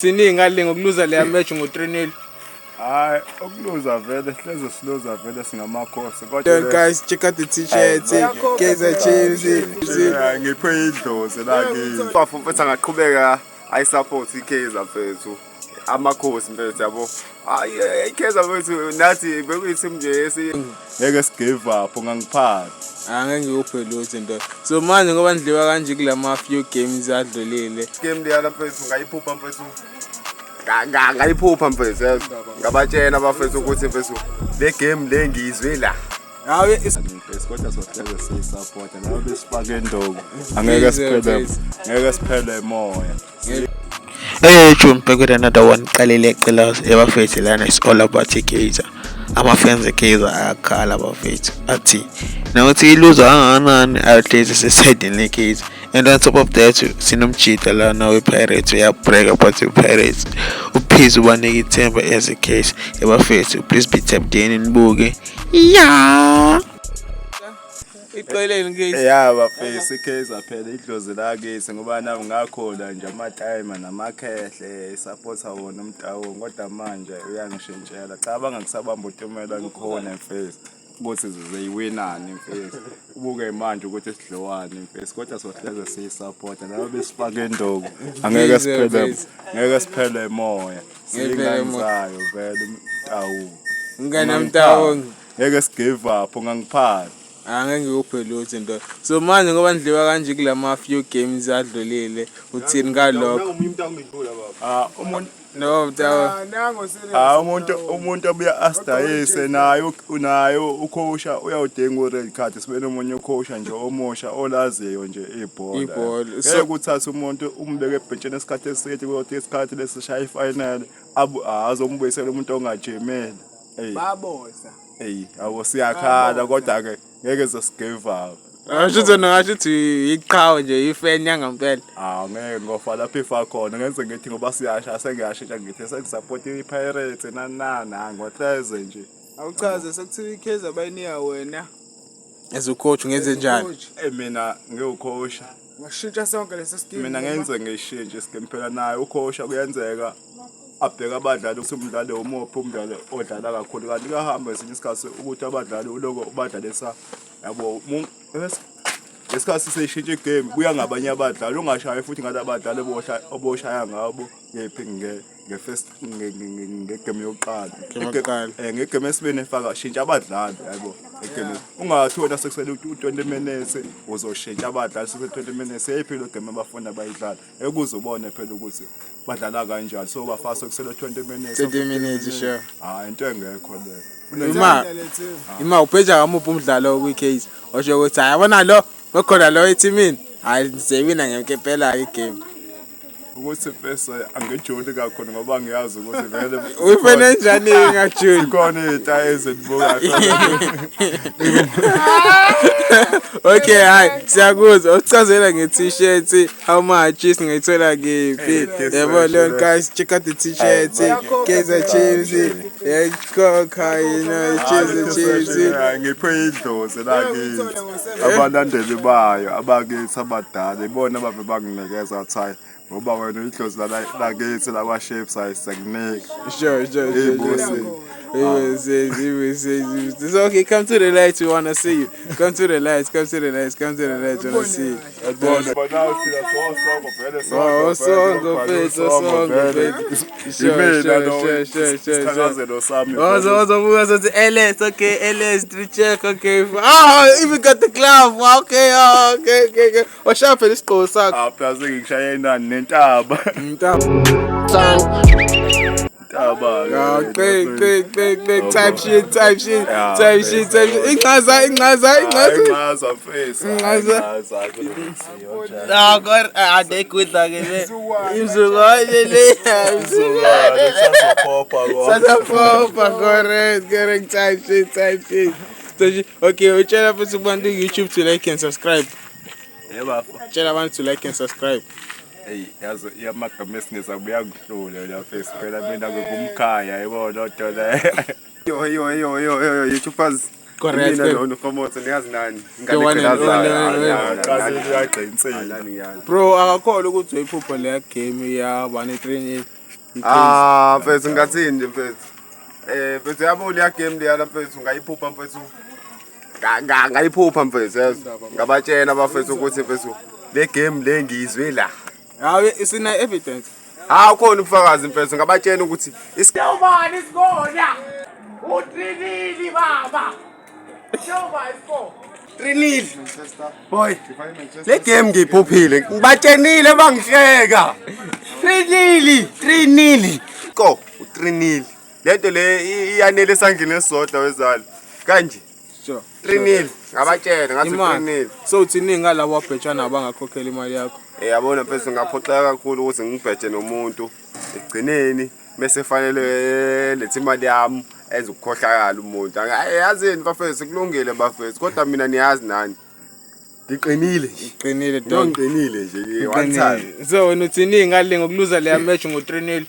Siningi ngale ngokuluza leya match ngo-3-0. Hayi, ukuluza vele sihleze siluza vele singamakhosi kodwa Yo, guys, check out the t-shirts. Kaizer Chiefs. Yeah, ngiphe idlozi la kimi. Bafo mfethu angaqhubeka ayisupport iKaizer mfethu. Amakhosi mfethu yabo. Hayi, iKaizer mfethu nathi bekuyi-team nje esi Ngeke sigive up, ungangiphathi. Angeke ngikuphe lutho into. So manje ngoba nidliwa kanje kulama few games adlulile. Game leyana mfethu ngayiphupha mfethu. Ngayiphupha mfethu yazi. Ngabatshela abafethu ukuthi mfethu le game le ngiyizwe la. Hawe Mfethu, kodwa sohleze siyisupport nabo besifake induku. Angeke siphele, ngeke siphele moya. Hey, June, back with another one. Qalile qela ebafethu lana, it's all about iKaizer. Ama-fans eKaizer ayakhala bafethu, athi nokuthi iluza kangakanani ahlezi sesayidini leKaizer. And on top of that, sinomjita lana we-Pirates, uyabreka but i-Pirates uphize ubanika ithemba as a case ebafethu. Please be tapped in, nibuke. Yeah. Iqeleni Kaizer. Ya bafethu, iKaizer phela idlozi lakithi ngoba nami ngakhula nje amatayima namakhehle isupporta wona umtawu, kodwa manje uyangishintshela. Cabanga ngisabamba utumela ngikhona mfethu ukuthi zizoyiwinani mfethu. Ubuke manje ukuthi sidliwani mfethu, kodwa sohleze siyisupport nabo besifake induku. Angeke Kaizer, siphele, mfethu. ngeke siphele moya. Ngeke siphele moya. Siyingane zayo vele umtawu. Ngane mtawu. Ngeke sigive up, ungangiphathi. Angeke ngikuphe lutho into. So manje ngoba nidliwa kanje kulama few games adlulile, uthini ngalokho? Ah, umuntu No mtawu. Ah, umuntu obuya asidayise naye unayo ucoacha uyawudinga u-red card, sibe nomunye ucoacha nje omusha olaziyo nje ibhola. Ibhola. Ngeke uthathe umuntu umbeke ebhentshini isikhathi eside, kuyothi isikhathi lesishaya ifinal abu azombuyisela umuntu ongajimile. Ey, Baboza. ey, yabo siyakhala kodwa ke ngeke sigive up. Asho ukuthi ngasho ukuthi iqhawe nje, ifan yangampela. Ah, ngeke ngofa lapho ifa khona ngenze ngithi ngoba siyasha sengiyashintsha ngithi sengisupport i-Pirates nani nani ngohleze nje. Awuchaze, sekuthiwa iKaizer bayinika wena. As a coach ngenze njani? Coach, Mina ngiwucoach. Ngashintsha sonke leso scheme. Mina ngenze ngishintshe iskim phela, naye ucoach kuyenzeka abheke abadlali ukuthi umdlali umuphi, umdlali odlala kakhulu, kanti kuyahamba esinye isikhathi ukuthi abadlali uloko ubadlalisa yabo ngesikhathi seyishintsha igame kuya ngabanye abadlali, ungashayi futhi ngala badlali oboshaya ngabo ngephi nge-first ngegame yokuqala. Game yokuqala. Ngegame esibini faka shintsha abadlali yabo egame, ungathi wena sekusele u-20 minutes uzoshintsha abadlali sese 20 minutes eyiphi lo game abafuna bayidlala ekuze ubone phela ukuthi badlala kanjani, so bafasa sekusele 20 minutes. 20 minutes, sure. Hayi, into engekho leyo. Ima upheja ngamuphi umdlalo kwi-Kaizer osho ukuthi hayi yabona lo bekhona lo ethimini, hayi siyewina ngempela igame? Ukuthi bese angijoli kakhulu ngoba ngiyazi ukuthi vele Uyifene enjani ngajuli? Khona iy'nta ezibuka. Okay, hayi siyakuzwa. Usichazela nge-t-shirt, how much, singayithola kephi? Yabo leyo, guys, check out the t-shirt, Kaizer Chiefs, yayikhokha, Kaizer Chiefs. Ngiphe idlozi lakithi, abalandeli bayo abakithi abadala ibona abave banginikeza, wathi hayi ngoba wena idlozi lakithi lakwa-Chiefs, hayi siyakunika. Sure. Sure. It was, okay, come to the light, we wanna see you. Come to the light, come to the light, come to the light, we wanna see you. Yabona nawe thina sosongo vele. Oh, osongo mfethu, osongo mfethu. Sure, Imina sure, lo sure. isithakazelo sami. Oh, so, buka sothi LS, okay, LS, three check, okay. Oh, even got the glove, okay, oh, okay. Washaya phela isigqoko sakho. Ah, plus ngishaye inani nentaba. Ntaba. Intaba. Ah, quick, quick, quick, quick, type shit, type shit, type shit, type shit. Inxaza, inxaza, inxaza. Inxaza mfethu. Inxaza. Inxaza. Ah, God, ah, they quit like le. Imzukwane le, imzukwane. Sasaphopa, correct, correct, type shit, type shit. Type shit. Okay, utshela futhi kubantu YouTube to like and subscribe. Yebo. Tshela abantu to like and subscribe. Ey, yazi yamagama esingeza kuyangihlula la face phela, mina ngumkhaya yebo loo nto leyo. Yo yo yo yo yo YouTubers. Correct. Mina lo Nkomotho niyazi nani. The one and only. Qaze uyagqinsela. Bro, akakholwa ukuthi uyiphupha le game ya 1-3. Ah mfethu ngathini nje mfethu. Eh mfethu yabo leya game leyana mfethu ngayiphupha mfethu. Ngayiphupha mfethu yazi. Ngabatshela abafethu ukuthi mfethu le game le ngiyizwe la. Hayi isina evidence. Hawu khona ubufakazi mfethu ngabatshela ukuthi Ubani isikona? Utrinili baba. Shoba isikona. 3-0. Boy. Le game ngiyiphuphile. Ngibatshenile bangihleka. 3-0, 3-0. Ko, u-3-0. Lento le iyanele esandleni esisodwa wezalo. Kanje. Sure. 3-0. Ngabatshela ngathi Imali. 3-0. So uthini ngalabo abheja nabo bangakhokhela imali yakho? Eh yabona mfethu ngaphoxeka kakhulu ukuthi ngibheje nomuntu ekugcineni bese fanele lethe imali yami enze ukukhohlakala umuntu. Yazini bafethu kulungile bafethu kodwa mina niyazi nani. Ngiqinile nje. Qinile dog. Ngiqinile nje one time. Qinile. So wena uthini ngale ngokuluza leya match ngo-3-0?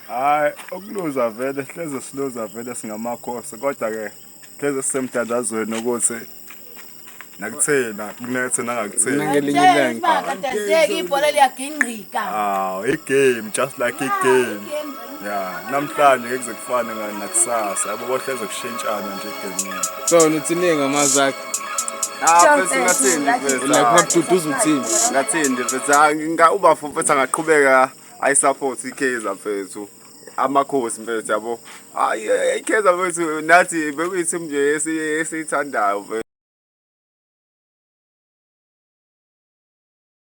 Hayi, ukuluza vele hleze siluza vele singamakhosi kodwa ke hleze sisemthandazweni ukuthi nakuthina kunethe nangakuthina. Nangelinye ilanga. Bangakhathazeki ibhola liyagingqika. Ah, i-game just like i-game. Yeah, namhlanje ngeke kuze kufane nakusasa. Yabo kohleze kushintshana nje egamini. So wena uthini ngamazwi akhe? Ah mfethu ngathini mfethu. Like ungabududuza uthini? Ngathini nje mfethu ubafo mfethu angaqhubeka ayi-support i-Kaizer mfethu. Amakhosi mfethu yabo. Hayi i-Kaizer mfethu nathi bekuyi-team nje esiyithandayo mfethu.